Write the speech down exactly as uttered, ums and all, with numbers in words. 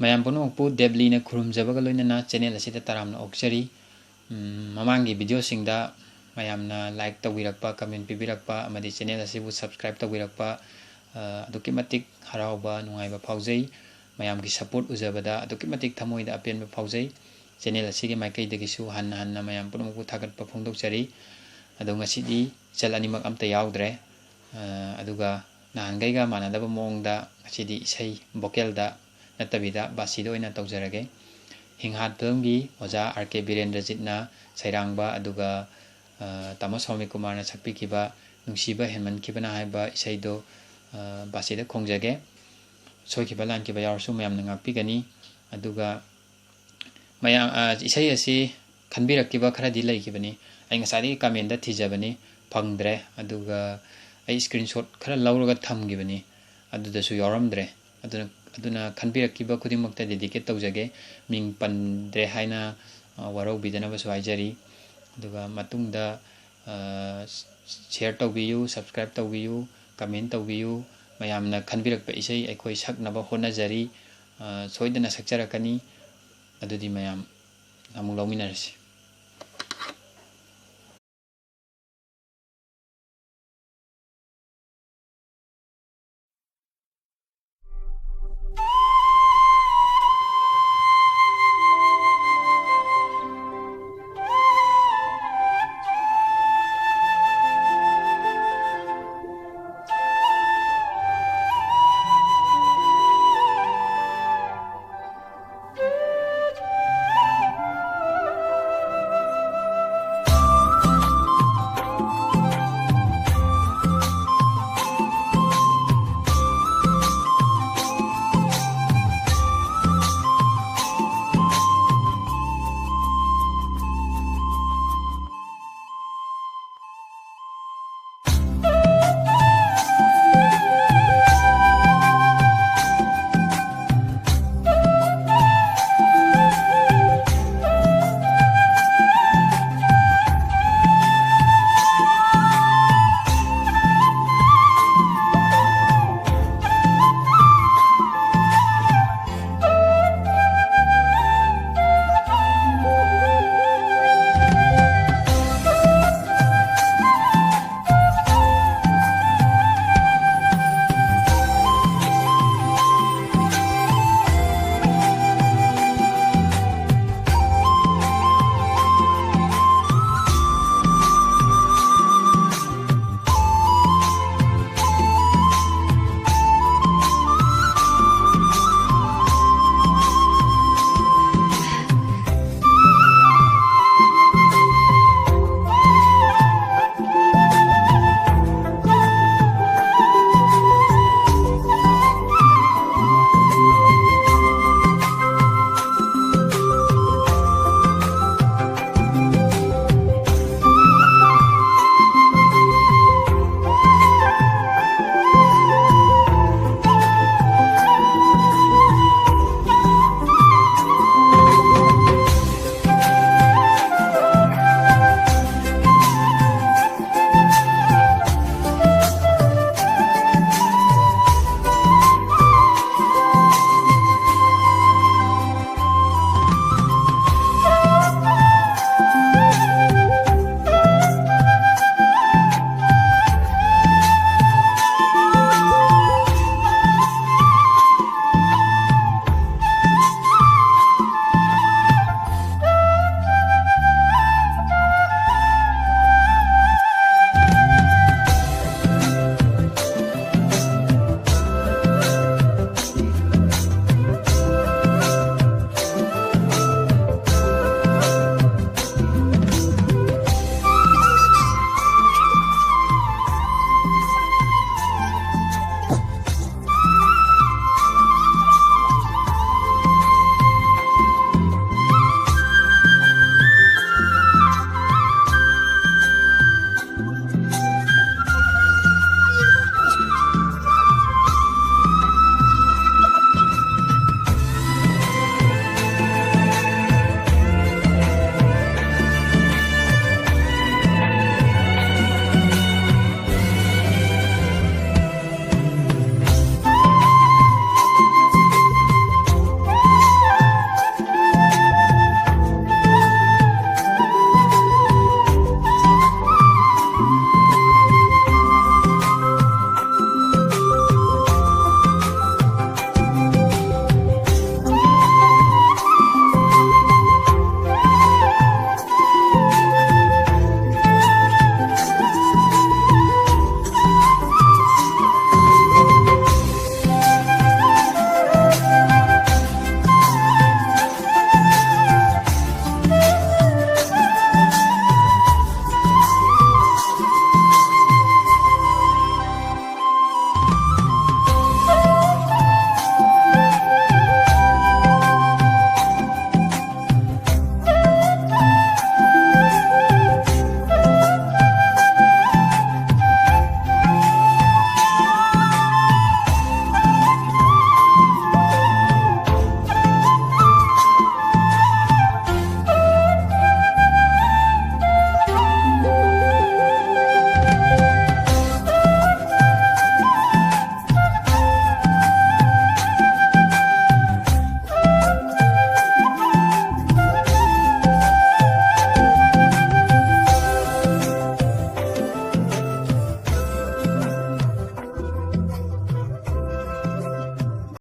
ꯃꯌꯥꯝ ꯄꯨꯝꯅꯃꯛꯄꯨ ꯗꯦꯕꯂꯤꯅ ꯈꯨꯔꯨꯝꯖꯕꯒ ꯂꯣꯏꯅꯅ channel ꯑꯁꯤꯗ ꯇꯔꯥꯝꯅ ꯑꯣꯛꯆꯔꯤ꯫ ꯎꯝ, ꯃꯃꯥꯡꯒꯤ video ꯁꯤꯡꯗ ꯃꯌꯥꯝꯅ like ꯇꯧꯕꯤꯔꯛꯄ, comment ꯄꯤꯕꯤꯔꯛꯄ ꯑꯃꯗꯤ channel ꯑꯁꯤꯕꯨ subscribe ꯇꯧꯕꯤꯔꯛꯄ, ꯑ, ꯑꯗꯨꯛꯀꯤ ꯃꯇꯤꯛ ꯍꯔꯥꯎꯕ, ꯅꯨꯡꯉꯥꯏꯕ ꯐꯥꯎꯖꯩ꯫ ꯃꯌꯥꯝꯒꯤ support ꯎꯖꯕꯗ ꯑꯗꯨꯛꯀꯤ ꯃꯇꯤꯛ ꯊꯃꯣꯏꯗ ꯑꯄꯦꯟꯕ ꯐꯥꯎꯖꯩ꯫ Channel ꯑꯁꯤꯒꯤ ꯃꯥꯏꯀꯩꯗꯒꯤꯁꯨ ꯍꯟꯅ ꯍꯟꯅ ꯃꯌꯥꯝ ꯄꯨꯝꯅꯃꯛꯄꯨ ꯊꯥꯒꯠꯄ ꯐꯣꯡꯗꯣꯛꯆꯔꯤ꯫ ꯑꯗꯣ ꯉꯁꯤꯗꯤ ꯏꯆꯜ ꯑꯅꯤꯃꯛ ꯑꯝꯇ ꯌꯥꯎꯗ꯭ꯔꯦ꯫ ꯑ, ꯑꯗꯨꯒ ꯅꯍꯥꯟꯈꯩꯒ ꯃꯥꯟꯅꯗꯕ ꯃꯑꯣꯡꯗ ꯉꯁꯤꯗꯤ ꯏꯁꯩ vocal ꯗ ꯅꯠꯇꯕꯤꯗ ꯕꯥꯁꯤꯗ ꯑꯣꯏꯅ ꯇꯧꯖꯔꯒꯦ꯫ ꯍꯤꯡꯍꯥꯠ film ꯒꯤ ꯑꯣꯖꯥ ꯑꯥꯔ ꯀꯦ ꯕꯤꯔꯦꯟꯗ꯭ꯔꯖꯤꯠꯅ ꯁꯩꯔꯥꯡꯕ, ꯑꯗꯨꯒ, ꯑ, ꯇꯥꯃꯣ ꯁ꯭ꯋꯥꯃꯤ ꯀꯨꯃꯥꯔꯅ ꯁꯛꯄꯤꯈꯤꯕ ꯅꯨꯡꯁꯤꯕ ꯍꯦꯟꯃꯟꯈꯤꯕꯅ ꯍꯥꯏꯕ ꯏꯁꯩꯗꯣ, ꯑ, ꯕꯥꯁꯤꯗ ꯈꯣꯡꯖꯒꯦ꯫ ꯁꯣꯏꯈꯤꯕ ꯂꯥꯟꯈꯤꯕ ꯌꯥꯎꯔꯁꯨ ꯃꯌꯥꯝꯅ ꯉꯥꯛꯄꯤꯒꯅꯤ꯫ ꯑꯗꯨꯒ ꯃꯌꯥꯝ, ꯑ, ꯏꯁꯩ ꯑꯁꯤ ꯈꯟꯕꯤꯔꯛꯈꯤꯕ ꯈꯔꯗꯤ ꯂꯩꯈꯤꯕꯅꯤ꯫ ꯑꯩ ꯉꯁꯥꯏꯗꯒꯤ comment ꯊꯤꯖꯕꯅꯤ, ꯐꯪꯗ꯭ꯔꯦ꯫ ꯑꯗꯨꯒ ꯑꯩ screenshot ꯈꯔ ꯂꯧꯔꯒ ꯊꯝꯈꯤꯕꯅꯤ, ꯑꯗꯨꯗꯁꯨ ꯌꯥꯎꯔꯝꯗ꯭ꯔꯦ꯫ ꯑꯗꯨꯅ, ꯑꯗꯨꯅ ꯈꯟꯕꯤꯔꯛꯈꯤꯕ ꯈꯨꯗꯤꯡꯃꯛꯇ dedicate ꯇꯧꯖꯒꯦ꯫ ꯃꯤꯡ ꯄꯟꯗ꯭ꯔꯦ ꯍꯥꯏꯅ, ꯑ, ꯋꯥꯔꯧꯕꯤꯗꯅꯕꯁꯨ ꯍꯥꯏꯖꯔꯤ꯫ ꯑꯗꯨꯒ ꯃꯇꯨꯡꯗ, ꯑ, share ꯇꯧꯕꯤꯌꯨ, subscribe ꯇꯧꯕꯤꯌꯨ, comment ꯇꯧꯕꯤꯌꯨ꯫ ꯃꯌꯥꯝꯅ ꯈꯟꯕꯤꯔꯛꯄ ꯏꯁꯩ ꯑꯩꯈꯣꯏ ꯁꯛꯅꯕ ꯍꯣꯠꯅꯖꯔꯤ꯫ ꯑ, ꯁꯣꯏꯗꯅ ꯁꯛꯆꯔꯛꯀꯅꯤ꯫ ꯑꯗꯨꯗꯤ ꯃꯌꯥꯝ ꯑꯃꯨꯛ ꯂꯧꯃꯤꯟꯅꯔꯁꯤ꯫